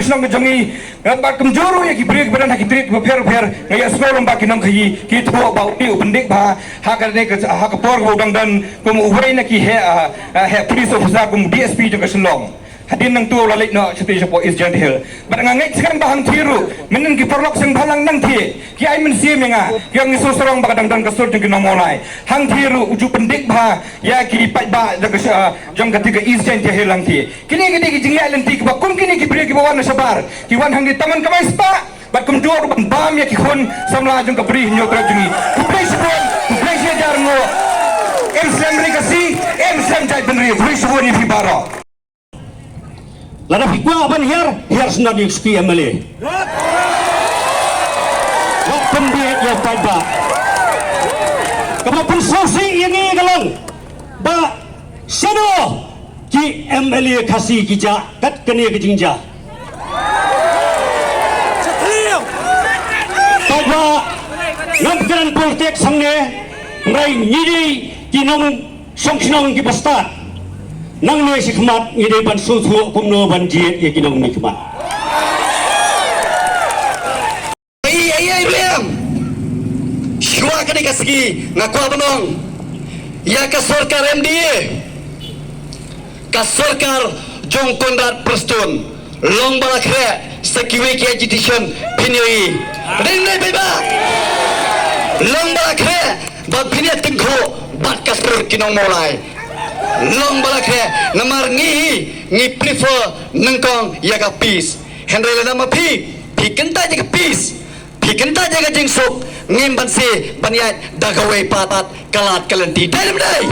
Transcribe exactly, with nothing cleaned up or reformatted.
Shnong ka jong ngi, ngat bad kumjuh ruh ïa ki briew kiba don ha ki tnat kiba pher pher, nga ïa sngew lem ba ki nongkhaïi ki thoh ba u dei u pyndik bha ha kane ka, ha ka por kaba u dang don kum uwei na ki heh, ah, ah, heh police officer, kum D S P jong ka Shillong. Hadien nangta u la leit noh shatei shapoh East Jaintia Hills. Bad nga ngeit skhem ba hangthie ruh mynnin ki paralok seng bhalang nangthie ki ai mynsiem ïa nga, ki ong ngi sngewsarong ba ka dang don ka sur jong ki nong Mawlai. Hangthie ruh u ju pyndik bha ïa ki paidbah jong ka sha, jong kata ka East Jaintia Hills hangthie. Kine ki dei ki jingïaid lynti kiba kum kine ki briew kiba wan na shabar, ki wan hangne tang ban kamai spah bad kumjuh ruh ban bam ïa ki khun samla jong ka Bri Hynñiewtrep jong ngi. Khublei shibun, khublei shihajar nguh. Em slem ri Khasi, em slem jaitbynriew. Khublei shibun ïa phi baroh. Lada phi kwah ban hiar, hiar shen ïa u suki M L A. Wat pynbieit ïa u paidbah. Kaba pynsngewsih ïa ngi ka long ba shano ki M L A Khasi ki jah kat kane ka jingjia. Paidbah, ngam kren politics hangne, hynrei ngi dei ki nongshong shnong kiba stad. Nangne shakhmat ngi dei ban sngewthuh kumno ban jied ïa ki nongmihkhmat. Ei, ei, ei, William. Shuwa kane ka sngi nga kwah ban ong ïa ka sorkar M D A, ka sorkar jong Conrad Prestone, long ba la khreh sa kiwei ki agitation phin ïohi. Ring dei bai ba. Long ba la khreh ba phin ïa tyngkhuh bad ka sur ki nong Mawlai. Long ba la khreh namar ngi, ngi prefer nyngkong ïa ka peace. Hynrei lada ma phi, phi kyntait ïa ka peace, phi kyntait ïa ka jingsuk, ngim banse ban ïaid da kawei pat ka lad ka lynti. Dei ne ym dei?